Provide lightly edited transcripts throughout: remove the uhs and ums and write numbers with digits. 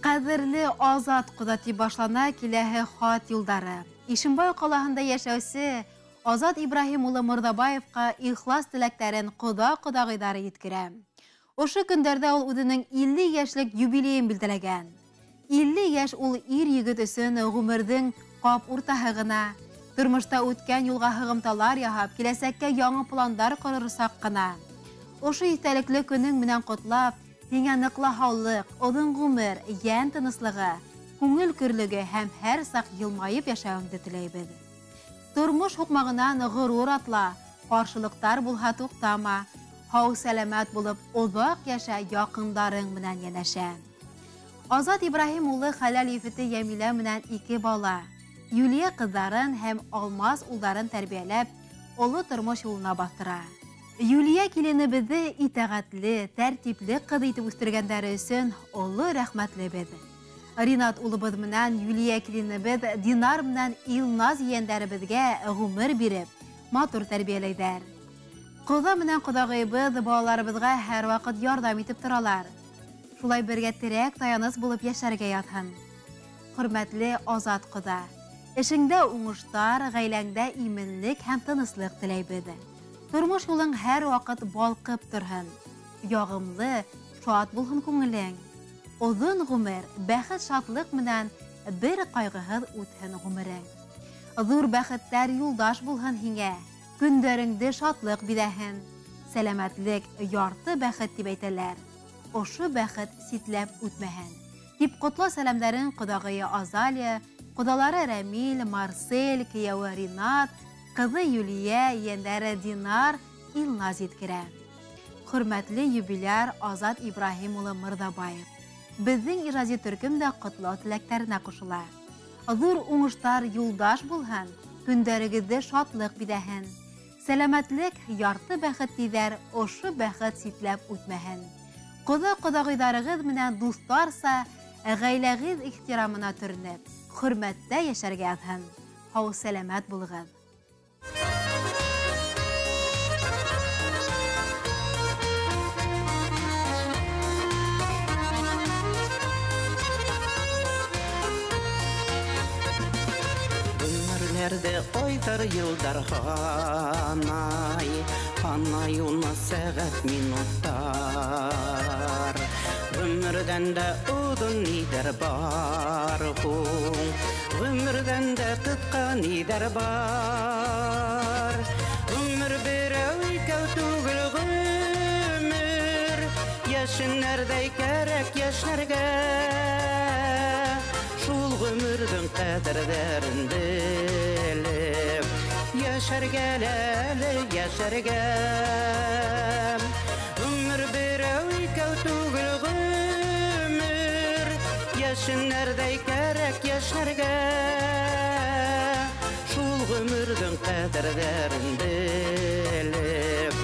Ҡәҙерле Азат ҡоҙа тип башлана киләһе хат юлдары. Ишембай ҡалаһында йәшәүсе Азат Ибраһим улы Мырҙабаевҡа ихлас теләктәрен ҡоҙа-ҡоҙағыйҙары еткерә. Ошо көндәрҙә ул үҙенең 50 йәшлек юбилейын билдәләгән. 50 йәш ул ир егет өсөн ғүмерҙең ҡап уртаһы ғына. Тормошта үткән юлға һығымталар яһап, киләсәккә яңы пландар ҡорор саҡ ҡына. Ошо иҫтәлекле көнөң менән ҡотлап, һиңә ныҡлы һаулыҡ, оҙон ғүмер, йән тыныслығы, күңел көрлөгө һәм һәр саҡ йылмайып йәшәүеңде теләйбеҙ. Тормош һуҡмағынан ғорур атла, ҡаршылыҡтар булһа туҡтама, һау сәләмәт булып оҙаҡ йәшә, яҡындарың менән йәнәшә. Азат Ибраһим улы хәләл ефете Йәмилә менән 2 бала, Юлия ҡыҙҙарын һәм Алмаз улдарын тәрбиәләп, оло тормош юлына баҫтыра. Юлия киленебеҙҙе итәғәтле, тәртипле ҡыҙ итеп үҫтергәндәре өсөн оло рәхмәтлебеҙ. Ринат улыбыҙ менән Юлия киленебеҙ Динар менән Илназ ейәндәребеҙгә ғүмер биреп, матур тәрбиәләйҙәр. Ҡоҙа менән ҡоҙағыйыбыҙ балаларыбыҙға һәр ваҡыт ярҙам итеп торалар. Шулай бергә терәк таяныс булып йәшәргә яҙһын. Хөрмәтле Азат ҡоҙа, эшеңдә уңыштар, ғаиләңдә именлек һәм тыныслыҡ теләйбеҙ. Тормош юлың һәр ваҡыт балҡып торһон. Яғымлы, шат булһын күңелең. Оҙон ғүмер, бәхет шатлыҡ менән бер ҡайғыһыҙ үтһен ғүмерең. Ҙур бәхеттәр юлдаш булһын һиңә, көндәреңде шатлыҡ биҙәһен. Сәләмәтлек ярты бәхет тип әйтәләр. Ошо бәхет ситләп үтмәһен. Тип ҡотлау сәләмдәрен ҡоҙағыйы Азалия, ҡоҙалары Рәмил, Марсель, кейәүе Ринат, ҡыҙы Юлия, ейәндәре Динар, Илназ еткерә. Хөрмәтле юбиляр Азат Ибраһим улы Мырҙабаев, беҙҙең ижади төркөм дә ҡотлау теләктәренә ҡушыла. Ҙур уңыштар юлдаш булһын, көндәрегеҙҙе шатлыҡ биҙәһен. Сәләмәтлек ярты бәхет тиҙәр, ошо бәхет ситләп үтмәһен. Ҡоҙа-ҡоҙағыйҙарығыҙ менән дуҫтарса, ғаиләгеҙ ихтирамына төрөнөп, хөрмәттә йәшәргә яҙһын. Һау сәләмәт булығыҙ. Ғүмерҙәрҙе айҙар, йылдар һанай, һанай уны сәғәт, минуттар. Ғүмерҙән дә оҙон ниҙәр бар һуң, ғүмерҙән дә ҡыҫҡа ниҙәр бар. Ғүмер берәү икәү түгел ғүмер, йәшенәрҙәй кәрәк йәшнәргә. Шул ғүмерҙең ҡәҙерҙәрен белеп, йәшәргә әле, йәшәргә. Ғүмер берәү икәү түгел ғүмер, йәшенәрҙәй кәрәк йәшнәргә. Шул ғүмерҙең ҡәҙерҙәрен белеп,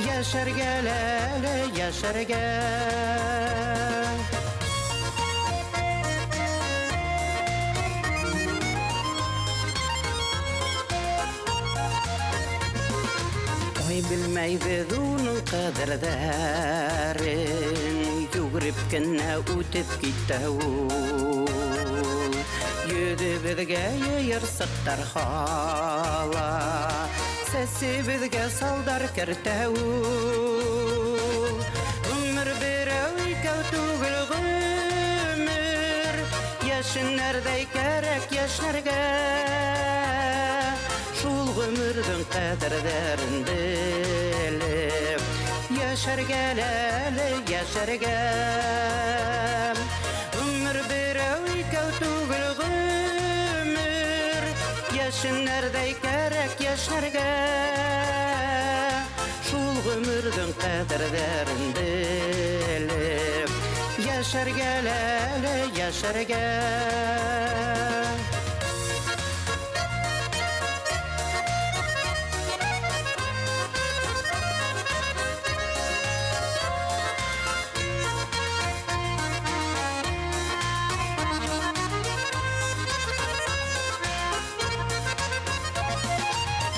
йәшәргә әле, йәшәргә. Ай белмәйбеҙ уның ҡәҙерҙәрен, йүгереп кенә үтеп китә ул. Йөҙөбөҙгә йыйырсыҡтар һала, сәсебеҙгә салдар кәртә ул. Ғүмер берәү икәү түгел ғүмер, йәшенәрҙәй кәрәк йәшнәргә. Шул ғүмерҙең ҡәҙерҙәрен белеп, йәшәргә әле, йәшәргә. Ғүмер берәү икәү түгел ғүмер, йәшенәрҙәй кәрәк йәшнәргә. Шул ғүмерҙең ҡәҙерҙәрен белеп, йәшәргә әле, йәшәргә.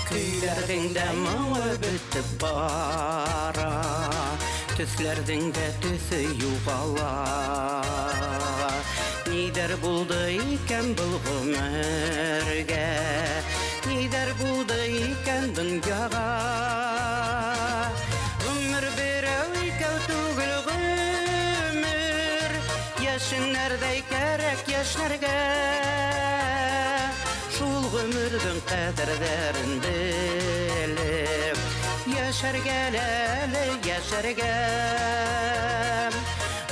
Көйләрҙең дә моңо бөтөп бара, төҫләрҙең дә төҫө юғала. Нидәр булды икән был ғүмергә, Нидәр булды икән донъяға. Ғүмер берәү икәү түгел ғүмер, Йәшенәрҙәй кәрәк йәшнәргә. Шул ғүмерҙең ҡәҙерҙәрен белеп, Йәшәргә әле, йәшәргә.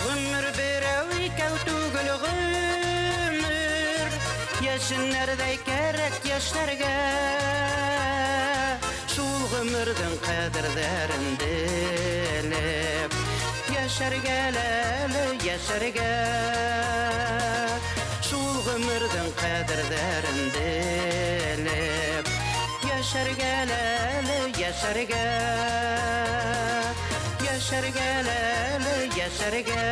Ғүмер берәү икәү түгел ғүмер, Йәшенәрҙәй кәрәк йәшнәргә. Шул ғүмерҙең ҡәҙерҙәрен белеп, Йәшәргә әле, йәшәргә. Шул ғүмерҙең ҡәҙерҙәрен белеп, Йәшәргә әле, йәшәргә. Йәшәргә әле, йәшәргә.